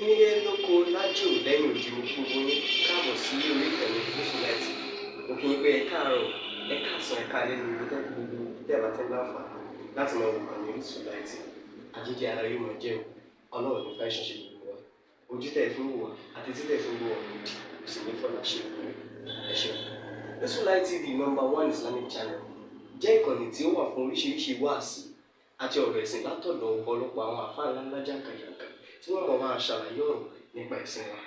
Nílé lóko lájò lẹ́yìn òdì, mo kí gbogbo yín káàbọ̀ sí orí ìkànnì Gúúsùláìt. Mo kí yín pé ẹ káàárọ̀, ẹ káàsán, ẹ káalẹ́ ní ibi tẹ́ gbogbo tẹ́ bá ti ń láǹfààní láti máa wò kànnì Gúúsùláìt. Àjíjẹ ara yóò máa jẹun, Ọlọ́run ní fẹ́ ṣiṣẹ́ gbogbo wa. Ojú tẹ́ ẹ fi ń wò wá àti tí tẹ́ ẹ fi ń wò wá òdì kò sì ní fọlá ṣe ìpínlẹ̀. Ẹ ṣeun. Gúúsùláìt TV, number one Islamic channel, jẹ́ ìkànnì tí ó wà fún oríṣiríṣi wáàsí àti ọ̀rọ̀ ẹ̀sìn látọ̀dọ̀ ọ̀pọ̀lọpọ̀ àwọn àfáà ńláńlá jàǹkàjàǹkà tí wọ́n mọ̀ máa ṣàlàyé ọ̀rọ̀ nípa ẹ̀sìn wa.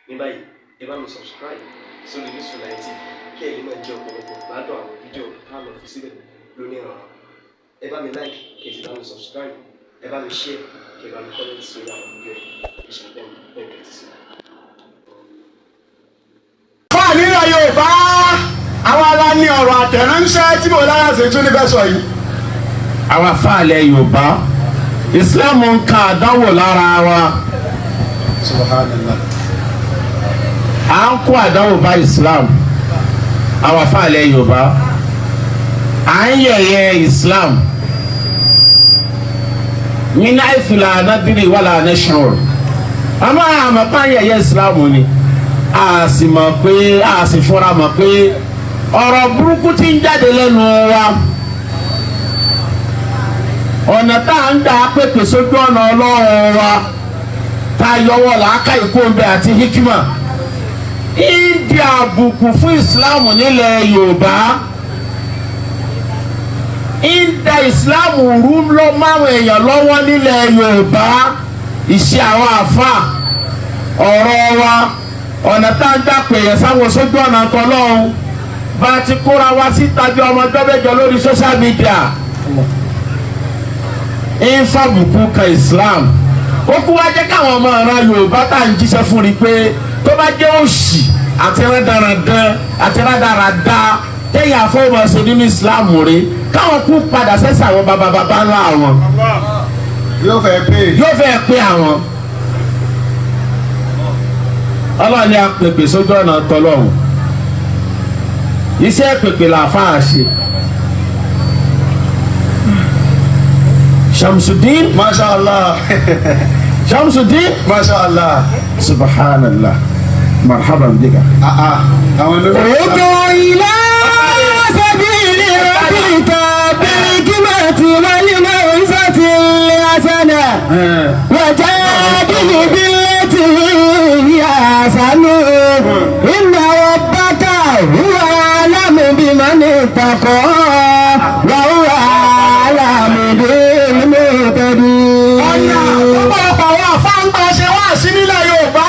Ní báyìí, ẹ bá mi subscribe sórí Gúúsùláìt TV kí ẹ lè máa jẹ ọ̀pọ̀lọpọ̀ gbádùn àwọn fídíò tá a lọ fi síbẹ̀ lónìí ọ̀rọ̀. Ẹ bá mi like, kí ẹ sì bá mi subscribe, ẹ bá mi share, kí ẹ bá mi comment sórí àwọn fídíò yìí. Ẹ ṣe bẹ́ẹ̀ bẹ́ẹ̀ kẹ́tì sí. Fún nílẹ̀ Yorùbá, àwọn ará ní ọ̀rọ̀ àtẹ̀ránṣẹ́ tí mo lára ṣe tún níbẹ̀ sọ yìí. Àwọn afáàlẹ̀ Yorùbá, Islam ń ka àdánwò lára wa. Subhanallah. À ń kó àdánwò bá Islam. Àwọn afáàlẹ̀ Yorùbá, à ń yẹ̀yẹ́ Islam min haythu la nadri wala nash'ur. Àmọ́ àmọ́ pa ń yẹ̀yẹ́ Islam ni a sì mọ̀ pé a sì fúnra mọ̀ pé ọ̀rọ̀ burúkú tí ń jáde lẹ́nu wa, ọ̀nà tá à ń gbà pèpè sójú ọ̀nà Ọlọ́run wa, tá a yọwọ́ làákà ìkóńbẹ àti hikima, ìdí àbùkù fún Islam nílẹ̀ Yorùbá, ìdá Islam rú lọ máwọn èèyàn lọ́wọ́ nílẹ̀ Yorùbá. Ìṣe àwọn àfa, ọ̀rọ̀ wa, ọ̀nà tá à ń gbà pèyàn sáwọn sójú ọ̀nà tọ́lọ́run, bá a ti kóra wa síta bí ọmọ dọ́bẹ́jọ lórí social media, ń fàbùkù kan Islam. Ó kú wá jẹ́ káwọn ọmọ ìran Yorùbá tá à ń jíṣẹ́ fún rí pé tó bá jẹ́ òṣì àti rádaràdán àti rádaràdá tẹ̀yìn àfọwọ́mọṣe nínú Islam rí, káwọn kú padà sẹ́sẹ̀ àwọn bàbá bàbá ńlá àwọn. Yóò fẹ́ pé. Yóò fẹ́ pé àwọn Ọlọ́run ní apèpè sójú ọ̀nà tọlọ́run. Iṣẹ́ pèpè làáfàá ṣe. Shamsuddin. Masha Allah. Shamsuddin. Masha Allah. Subhanallah, marhaban bika. Ah ah, àwọn olórí. ادع إلى سبيل ربك بالحكمة والموعظة الحسنة وجادل بالتي هي أحسن إن ربك هو أعلم بمن اتقى وهو أعلم بالمهتدين. Ọ̀nà ọ̀pọ̀lọpọ̀ àwọn àfáǹgbà ṣe wá sí nílẹ̀ Yorùbá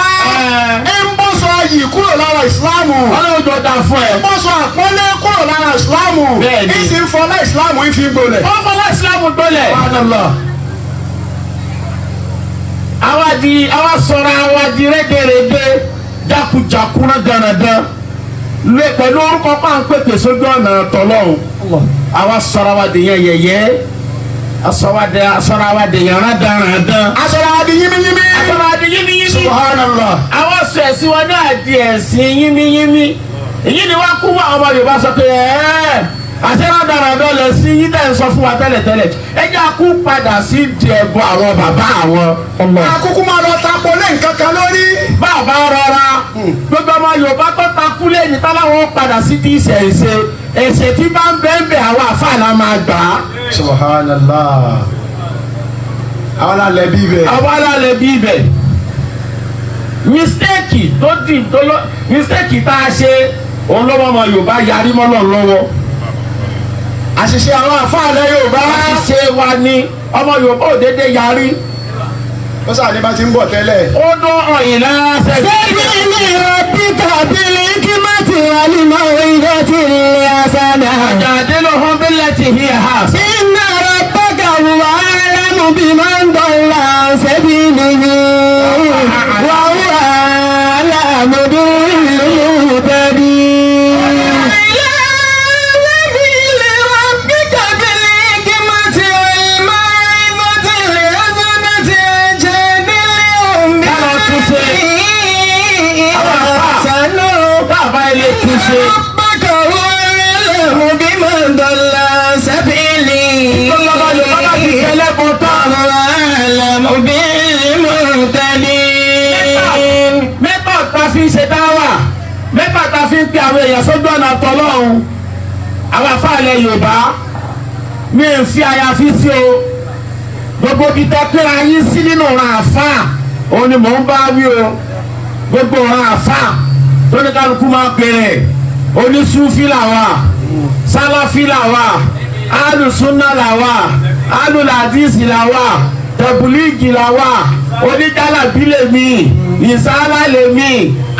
ń bọ́ sọ yìí kúrò lára ìsìláàmù. Ọlọ́run jọ da fún ẹ. Ń bọ́ sọ àpọ́nlé kúrò lára ìsìláàmù. Bẹ́ẹ̀ni. Ń sì ń fọlá ìsìláàmù ń fi gbolẹ̀. Wọ́n fọlá Islam gbọ́lẹ̀. Subhanallah. Àwa di àwa sọ̀rọ̀, àwa di rẹ́gẹ̀rẹ́gẹ́, jákujàku náà dáradára lé pẹ̀lú orúkọ pàǹpẹ̀pẹ̀ sójú ọ̀nà tọ́lọ́run. Àwa sọ̀rọ̀ àwa di yẹn yẹ̀yẹ́, asọ̀rọ̀ àwa di yẹn rádaràdán. Aṣọra wa di yínmíyínmí. Asọ̀rọ̀ àwa di yínmíyínmí. Subhanallah. Àwa sọ ẹ̀sìn wọn náà di ẹ̀sìn yínmíyínmí. Èyí ni wọ́n kú wọ́n àwọn ọmọ Yorùbá sọ pé ẹ̀ẹ́ àṣẹ rádaràdán lẹ̀ sí yín tẹ̀ ń sọ fún wa tẹ́lẹ̀tẹ́lẹ̀. Ẹ jẹ́ kú padà sí di ẹ̀bọ àwọn bàbá àwọn. Akúkú máa lọ tapo lé nǹkan kan lórí. Bàbá rọra, gbogbo ọmọ Yorùbá tó takú lẹ́yìn táláwọn padà sí ti ìṣẹ̀ṣe, ẹ̀ṣẹ̀ tí bá ń bẹ́ẹ̀ bẹ́ẹ̀, àwọn àfáà la máa gbà á. Subhanallah. Àwọn alẹ́ bí bẹ́ẹ̀. Àwọn alálẹ̀ bí ibẹ̀ mistake tó dì tó lọ, mistake tá a ṣe òun ló mọ ọmọ Yorùbá yarí mọ́ lọ́n lọ́wọ́. Àṣìṣe àwọn àfáàlẹ̀ Yorùbá. Àṣìṣe wa ni ọmọ Yorùbá ò dédé yarí. Ó sà ní bá ti ń bọ̀ tẹ́lẹ̀. Ó dún ọ̀yìn lásẹ̀. سبيل ربك بالحكمة والموعظة الحسنة. Jadiluhum billati hiya ahsan. إن ربك هو أعلم بمن ضل عن سبيله وهو أعلم بالمهتدين. إلى سبيل ربك بالحكمة والموعظة الحسنة وجادلهم بالتي هي أحسن. Bàbá ilé túnṣe. ربك هو أعلم بمن ضل عن سبيله. Tó lọ́ba Yorùbá bá ti tẹ́lẹ̀ bọ́ tán. وهو أعلم بالمهتدين. fi ń pe àwọn èèyàn sójú ọ̀nà tọ́lọ́run, àwọn afáàlẹ̀ Yorùbá, mi ò fi àyàfi sí o. Gbogbo ibi tẹ́ pé ayé sí nínú ọ̀ràn àfáà, òun ni mò ń bá wí o. Gbogbo ọ̀ràn àfáà tó ní kálukú máa pèrè, onísúfì làwà, sálàfí làwà, alùsúnà làwà, alùlàdísì làwà, tẹ̀bùlíìgì làwà, oníjàlábí lèmi, ìsálà lèmi,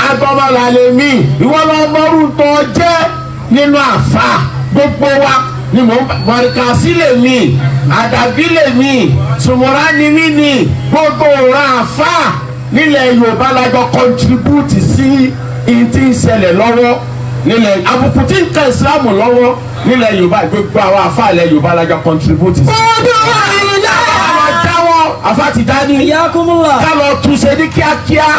agbọmọlà lèmi, ìwọ lọ mọrú tó jẹ́ nínú àfà. Gbogbo wa ni mò ń mọ̀ríkàsí lèmi, àdàbí lèmi, sùmùrà ni mí ni. Gbogbo ọ̀ràn àfà nílẹ̀ Yorùbá lájọ contribute sí ìyí tí ń ṣẹlẹ̀ lọ́wọ́ nílẹ̀, àbùkù tí ń kan ìsìlámù lọ́wọ́ nílẹ̀ Yorùbá. Gbogbo àwọn àfà ilẹ̀ Yorùbá lájọ contribute sí. Ká lọ jáwọ́, àfà ti dání, ká lọ túnṣe ní kíákíá.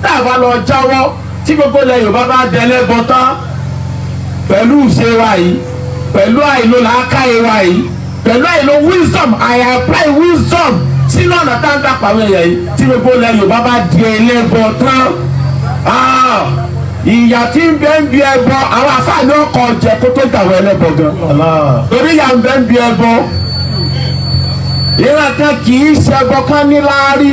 Tá a bá lọ jáwọ́, tí gbogbo ilẹ̀ Yorùbá bá dẹlẹ́ bọ́ tán pẹ̀lú ìṣe wa yìí, pẹ̀lú àìlò làákàyè wa yìí, pẹ̀lú àìlò wisdom, I apply wisdom sínú ọ̀nà tá à ń gbà pàwọn èèyàn yìí, tí gbogbo ilẹ̀ Yorùbá bá di ẹlẹ́bọ tán, ah, ìyà tí ń bẹ ń bi ẹbọ, àwọn afáàní ọkọ̀ jẹ kó tó dàwọ̀ ẹlẹ́bọ gan, torí ìyà ń bẹ ń bi ẹbọ. Ìran kan kì í ṣẹbọ kan ní láárí,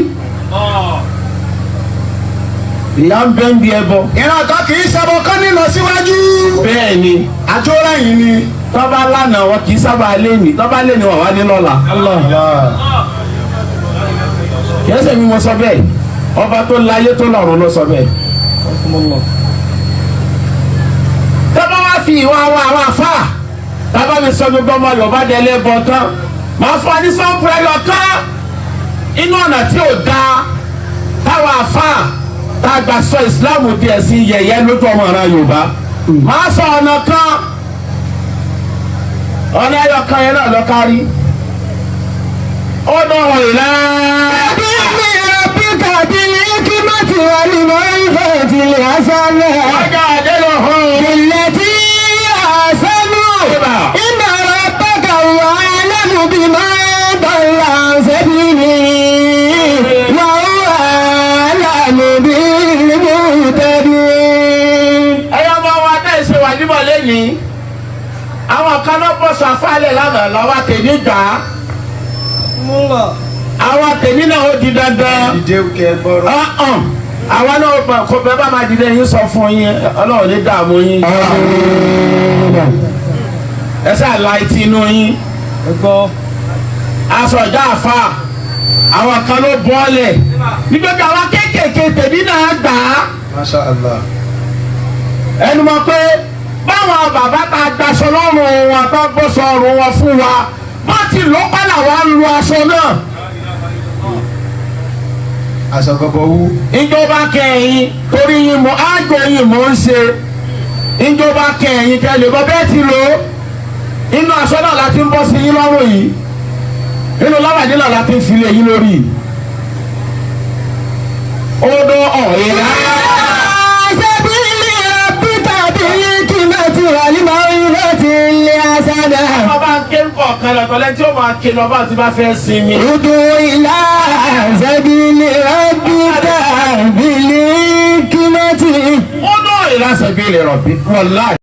ìyà ń bẹ ń bi ẹbọ. Ìran kan kì í ṣẹbọ kán ní lọ síwájú. Bẹ́ẹ̀ ni. Àjọra yìí ni. Tọ́ba lánàá, wọn kì í sábà lé ní, tọ́ba lé ní, wọn wá ní lọ́la. Kì í ṣe mi mo sọ bẹ́ẹ̀, ọba tó láyé tó lọ́run ló sọ bẹ́ẹ̀. Tọ́ba wá fi ìwà wa àwọn àfà tọ́ba mi sọ gbogbo ọmọ Yorùbá délé bọ̀ tán, màá fọ ní sọ́ńpù ẹyọ kan inú ọ̀nà tí ò dáa táwọn àfà tá a gbà sọ ìsìláàmù di ẹ̀sìn yẹ̀yẹ́ lójú ọmọ ọ̀ràn Yorùbá. Màá sọ ọ̀nà kan, ọ̀nà ẹyọ kan yẹn náà lọ kárí. Ó dọ̀rọ̀ ìlà. ربك بالحكمة والموعظة الحسنة. Ọjà àdéhùn hàn. بالتي أحسن، إن ربك هو أعلم بمن ضل عن سبيله وهو أعلم بالمهتدين. Ẹyọ ọmọ wa náà ṣe wà níbọ̀ lẹ́nìí, àwọn kan ló bọ̀ sàfálẹ̀ lánàá lọ́wọ́ tèmi gbà á, àwọn tèmi náà ó di dandan. Dìde kẹ gbọ́rọ̀. Ọ̀hún, àwọn náà ó bọ̀ kó bẹ́ẹ̀ bá máa dìde yín sọ fún yín. Ọlọ́run ní dààmú yín, ẹ sáà la etí inú yín. Aṣọ ìjà àfa, àwọn kan ló bọ́ọ̀lẹ̀ nígbàgbọ́, àwọn kéékèèké tèmi náà gbà á. Masha Allah. Ẹnu mọ̀ pé báwọn bàbá ta gbaṣọ lọ́rùn wọn tó gbọ́sọ ọrùn wọn fún wa, bá ti lọ́ pálá wa ń lu aṣọ náà. Aṣọ gbọbọ wú. Ìjọba kẹyìn torí yín mọ ájò yín mò ń ṣe. Ìjọba kẹyìn kẹlẹ bọ bẹ́ẹ̀ ti lò ó, inú aṣọ náà la ti ń bọ́ sí yín lọ́rùn yìí, inú láwàdí náà la ti ń filẹ̀ yín lórí. Odò ọ̀yà. سبيل ربك بالحكمة والموعظة الحسنة. Ọba ń ké kọ̀ọ̀kan lọ́tọ̀ lẹ́ni tí ó máa ké lọ́ba tí bá fẹ́ sinmi. ادع إلى سبيل ربك بالحكمة. Odò ìlà sabili rabbi wàláì.